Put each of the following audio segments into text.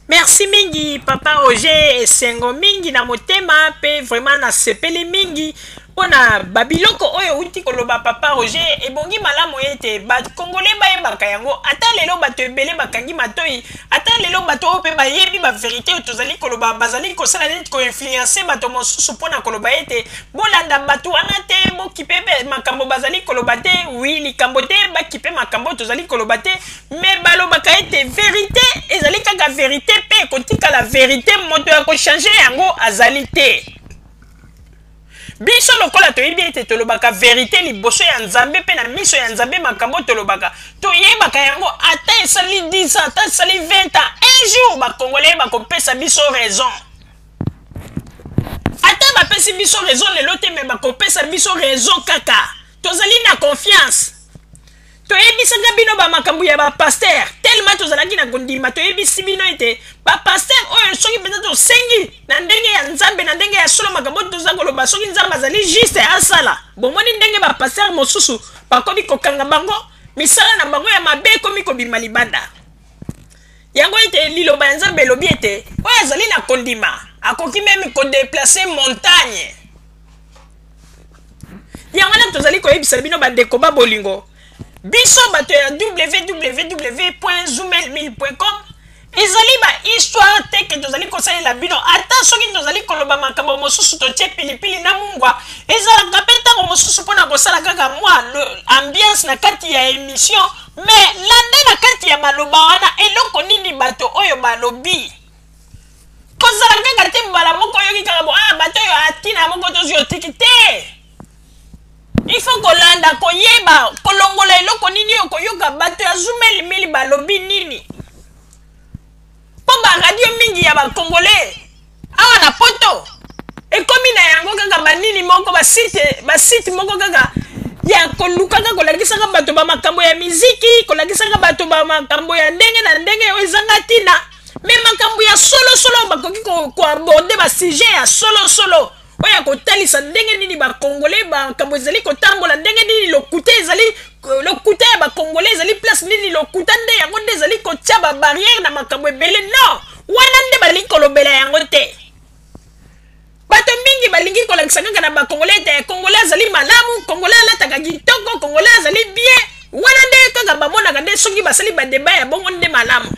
Merci mingi papa Roger, esengo mingi na motema pe vraiment nasepeli mingi mpona babiloko oyo outi koloba papa Roger. Ebongi malamu ete bakongole bayebaka yango. Ata lelo bato ebele bakangi matoi, ata lelo bato oyo mpe bayebi baverité oyo tozali koloba bazali kosala neti koinfluence bato mosusu mpona koloba ete bolanda bato wana te, bokipe makambo bazali koloba te. Wi, likambo te, bakipe makambo oyo tozali koloba te. Me balobaka ete verite ezali kaka verite mpe ekotikala verite, moto ya kochange yango azali te. Biso lokola toyebi ete tolobaka verite liboso ya Nzambe mpe na miso ya Nzambe, makambo tolobaka toyebaka yango, ata esali 10 ans, ata esali 20 ans, un jour bakongolais bakopesa biso raison. Ata bapesi biso raison lelo te, me bakopesa biso raison kaka. Tozali na confiance. Toyebisaka bino bamakambo ya bapaster tellement tozalaki na kondima. Toyebisi bino ete bapaster oyo, soki mpenza tosengi na ndenge ya Nzambe, na ndenge ya solo, makambo oyo toza koloba, soki Nzambe azali juste asala. Bomoni ndenge bapaster mosusu bakomi kokanga bango, misala na bango ya mabe ekomi kobima libanda. Yango ete liloba ya Nzambe elobi ete oyo azali na kondima akoki meme kodeplace montagne. Yango wana tozali koyebisa bino bandeko ba bolingo, biso bato ya www.zoomail1000.com, ezali ba histoire te ke tozali kosalela bino. Ata soki tozali koloba makambo mosusu, totie pilipili na mungwa, ezalaka mpe ntango mosusu mpona kosala kaka mwa ambiance na kati ya émission. Mais landa na kati ya maloba wana eloko nini bato oyo balobi. Kozala kaka te mbala moko oyoki kaka bo, ah, bato oyo atina moko tozwi otiki te. Il faut kolanda, koyeba, kolongola eloko nini oyo koyoka bato ya Zumeli Mili balobi nini. Mpo baradio mingi ya bakongole awa na poto ekomi na yango kaka banini moko, basite moko kaka ya kolukaka kolakisaka bato ba makambo ya miziki, kolakisaka bato ba makambo ya ndenge na ndenge oyo ezanga ntina. Me makambo ya solosolo bakoki koaborde, basujet ya solosolo oyo ya kotalisa ndenge nini bakongole makambo ezali kotambola, ndenge nini lokuta ezali, lokuta ya bakongole ezali place nini, lokuta nde yango nde ezali kotia babarrière na makambo ebele. Non, wana nde balingi kolobela yango te. Bato mingi balingi kolakisa kaka na bakongole ete kongole azali malamu, kongole alataka kitoko, kongole azali bien. Wana nde kaka bamonaka nde soki basali badeba ya bongo nde malamu.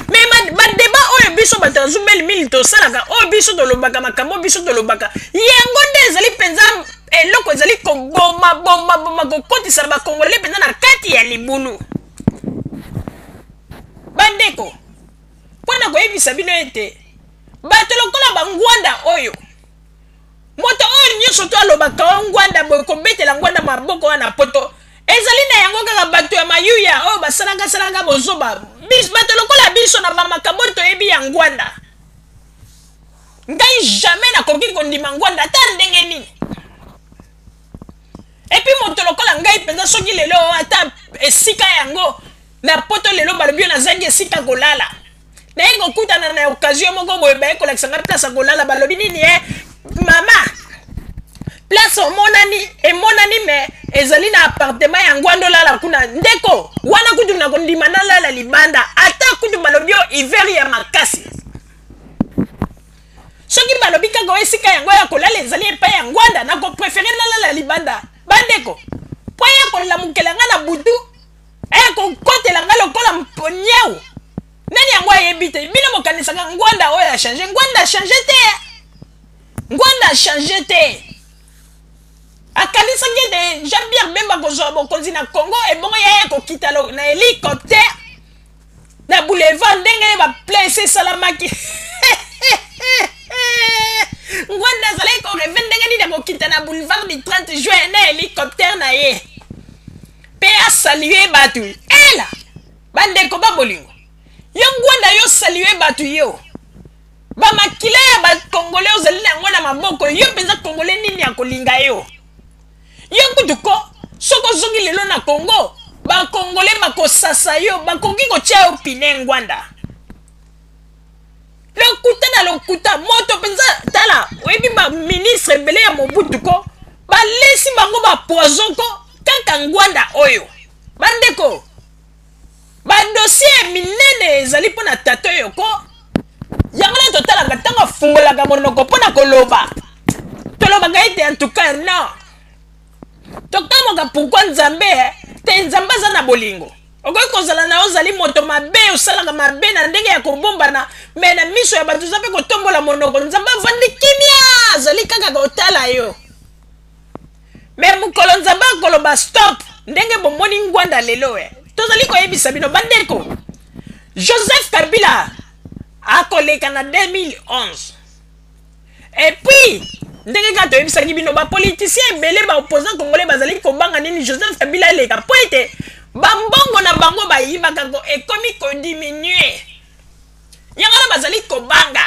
Me badeba oyo biso bato ya Zubeli Mili tosalaka, oyo biso tolobaka, makambo biso tolobaka, yango nde ezali mpenza eloko ezali koboma boma boma, kokotisa bakongole mpenza na kati ya libulu. Bandeko, mpo na koyebisa bino ete bato lokola bangwanda oyo, moto oyo nyonso to alobaka o ngwanda boye, kobetela ngwanda maboko wana poto, ezali na yango kaka bato ya mayuya oyo basalaka salaka bozoba. Bato lokola biso na bamakambo toyebi ya ngwanda, ngai jamais nakoki kondima ngwanda ata ndenge nini. Epuis moto lokola ngai mpenza, soki lelo ata esika yango na poto lelo balobi oyo nazangi esika kolala, naye kokutana na occasion moko boye, baye kolakisa ngai place ya kolala, balobi nini, mama, place omonani emonani me ezali na appartement ya ngwanda, olala kuna. Ndeko wana kutu na kondima nalala libanda, ata kutu balobi oyo hiver ya makasi. Soki balobi kaka oyo esika yango ya kolala ezali epai ya ngwanda, nakoprefere nalala libanda, bandeko, mpo ya kolamukela ngai na butu, kokotela ngai lokola niau. Nani yango ayebi te? Bino bokanisaka ngwanda oyo achange? Ngwanda achange te, ngwanda achange te. Akanisaki ete Jean Pierre Bemba kozwa bokonzi na Congo, ebongo yaya kokita na hélicoptère na boulevard ndenge baplace esalamaki. Ngwanda azalaki koreve ndenge nini akokita na boulevard du 30 juin na hélicoptère na ye mpe asalue bato. Ela bandeko ba bolingo, yo ngwanda, yo salue bato, yo bamakila ya bakongole ozali na yango na maboko. Yo mpenza kongole nini ya kolinga yo? Yo kutu ko soki ozongi lelo na Kongo, bakongole bakosasa yo, bakoki kotia yo pine. Ngwanda, lokuta na lokuta, moto mpenza. Tala, oyebi baministre ebele ya Mobutu ko balesi bango bapoison ko kaka ngwanda oyo. Bandeko, Badossier ya minene ezali mpo na tata oyo ko. Yango na totalaka ntango afungolaka monoko mpo na koloba, tolobaka ete en tout cas non. Tokamwaka pourquoi Nzambe eh, te Nzambe aza na bolingo. Okoki kozala na ozali moto mabe, osalaka mabe na ndenge ya kobombana, me na miso ya bato oza mpe kotombola monoko. Nzambe avandi kimia, azali kaka kotala yo. Me mokolo Nzambe akoloba stop, ndenge bomoni Ngwanda lelo eh. Tozali koyebisa bino bandeko, Joseph Kabila akoleka na 2011. Et puis ndenge kaka toyebisaki bino, bapoliticien ebele, baopposant congolais bazali kobanga nini? Joseph Kabila aleka mpo ete bambongo na bango bayibaka ko ekomi kodiminue, yango wana bazali kobanga.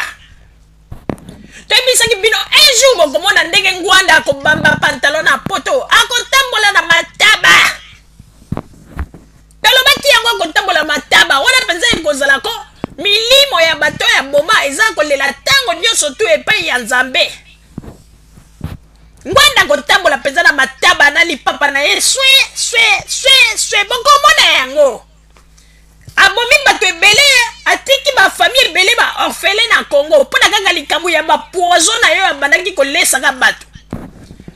Toyebisaki bino un jour bokomona ndenge Ngwanda akobamba pantalon na poto, akotambola na mataba. Tolobaki yango, akotambola mataba wana mpenza ekozala ko milimo ya bato ya boma eza kolela ntango nyonso tu epai ya Nzambe. Ngwanda akotambola mpenza na mataba na lipapa na ye swe swe swe swe, bokomona yango. Abomi bato ebele, atiki bafamille ebele baorphelin na Congo mpo na kaka likambo ya bapoison na yo abandaki kolesaka bato.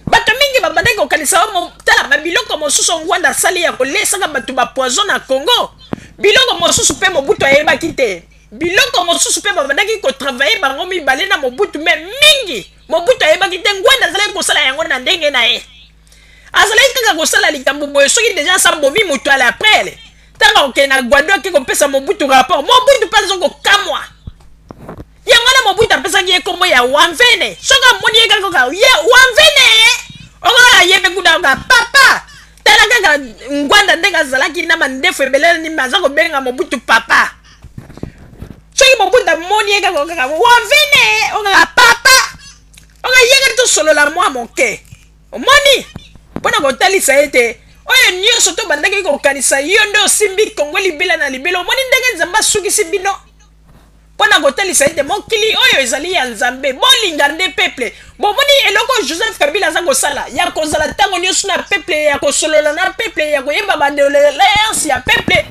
Bato mingi babandaki kokanisa tala babiloko mosusu Ngwanda asali ya kolesaka bato bapoison na Congo. Biloko mosusu mpe Mobutu ayebaki te, biloko mosusu mpe babandaki kotravaille bango mibale na Mobutu, me mingi Mobutu ayebaki te. Ngwanda azalaki kosala yango na ndenge na ye, azalaki kaka kosala likambo boye. Soki deja asa bomi moto ala aprele, ntango akokende na Gwado, ake kopesa Mobutu rapport, Mobutu mpe aza kokamwa. Yango wana Mobutu apesaki ye nkombo ya Wamvene. Soki amoni ye kaka ye Wamvene, okoka ye mpe kuna kaka papa. Tala kaka Ngwanda ndenge azalaki na mandefu ebele nini, aza kobenga Mobutu papa. Soki Mobutu amoni ye kaka kaka Wamvene, okaka papa, oka yeka tosolola mwa moke. Omoni, mpo na kotalisa ete oyo nyonso tobandaki kokanisa, yo nde osimbi Kongo libela na libela. Omoni ndenge Nzambe asukisi bino, mpo na kotalisa ete mokili oyo ezali ya Nzambe. Bolinga nde peuple. Bomoni eloko Joseph Kabila aza kosala, ya kozala ntango nyonso na peuple, ya kosolola na peuple, ya koyeba badoléance ya peuple.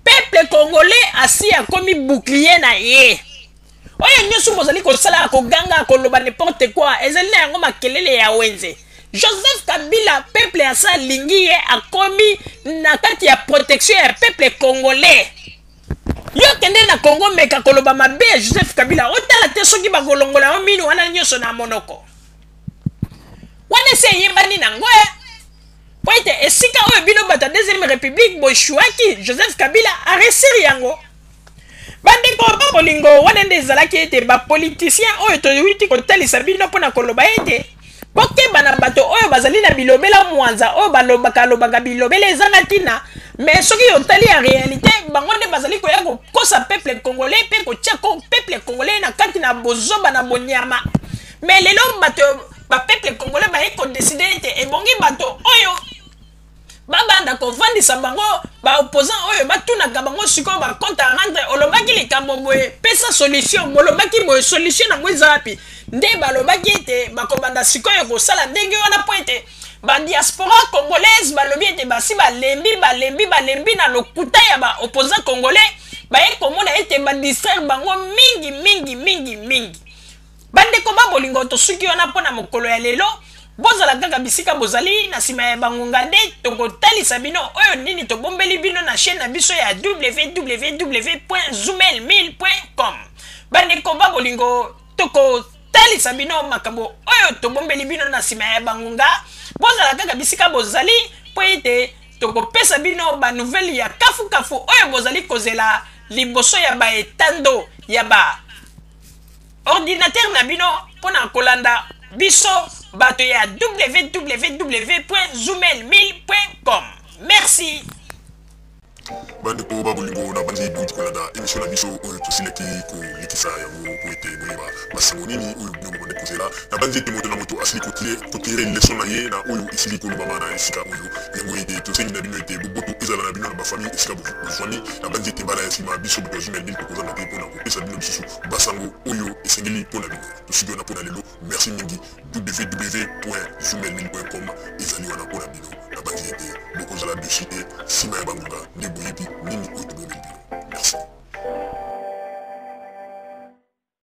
Peuple congolais asi akomi bouclier na ye. Oyo nyonso bozali kosala, koganga, koloba n'importe quoi, ezali na yango makelele ya wenze. Joseph Kabila, peuple asa alingi ye, akomi na kati ya protection ya peuple congolais. Yo kende na Congo, meka koloba mabe ya Joseph Kabila, otala te soki bakolongola yo mino wana nyonso na monoko wana. Esi eyebani nango po ete esika oyo bino bato ya deuxième république boeshuaki, Joseph Kabila aresir yango. Bandeko ba bolingo, wana nde ezalaki ete bapoliticien oyo toyuti kotalisa bino mpona koloba ete bokeba na bato oyo bazali na bilobela mwanza, oyo balobaka lobaka bilobela ezanga ntina, me soki otali ya réalité, bango nde bazali koya kokosa peuple congolais mpe kotia peuple congolais na kati na bozoba na bonyama. Me lelo bato bapeuple congolais baye kodeside ete ebongi bato oyo babanda kovandisa bango, baopposant oyo, batunaka bango sikoyo bacompte à rendre. Olobaki likambo boye, pesa solution. Bolobaki boye, solution yango eza wapi? Nde balobaki ete bakobanda sikoyo kosala ndenge wana, mpo ete badiaspora congolaise balobi ete basi balembi, balembi, balembi na lokuta ya baopposant congolais. Baye komona ete badistraire bango mingi mingi mingi mingi. Bandeko ba bolingo, tosuki wana mpo na mokolo ya lelo. Bozala kaka bisika bozali, na nsima ya bangonga nde tokotalisa bino oyo nini tobombeli bino na chaîne na biso ya www.zumel1000.com. Bandeko ba bolingo, tokotalisa bino makambo oyo tobombeli bino na nsima ya bangonga. Bozala kaka bisika bozali, mpo ete tokopesa bino banouvelle ya kafukafu oyo bozali kozela liboso ya baetando ya ba ordinateur na bino mpo na kolanda biso bato ya www.zumel1000.com. Merci. Bandeko ba bolingo, na bandi bouti kolanda émission na biso oyo tosilaki kolekisa yango po ete boyeba basango nini oyo bino bobandi kozela. Na bandi ete moto na moto asili kotire leson na ye na oyo esili kolobama na esika oyo. Yango ete tosengi na bino ete boboto. Ezala na bino na bafamille esika bozwami. Nabanzi ete mbala ya nsima biso bato ya Zumel 1000 tokozanga te mpo na kopesa bino lisusu basango oyo esengeli mpo na bino. Tosuki wana mpo na lelo. Merci mingi. www.zumel1000.com ezali wana mpo na bino. Nabanzi ete bokozala dessus te nsima ya bangonga nde boyebi nini oyo tobomeli bino. Merci.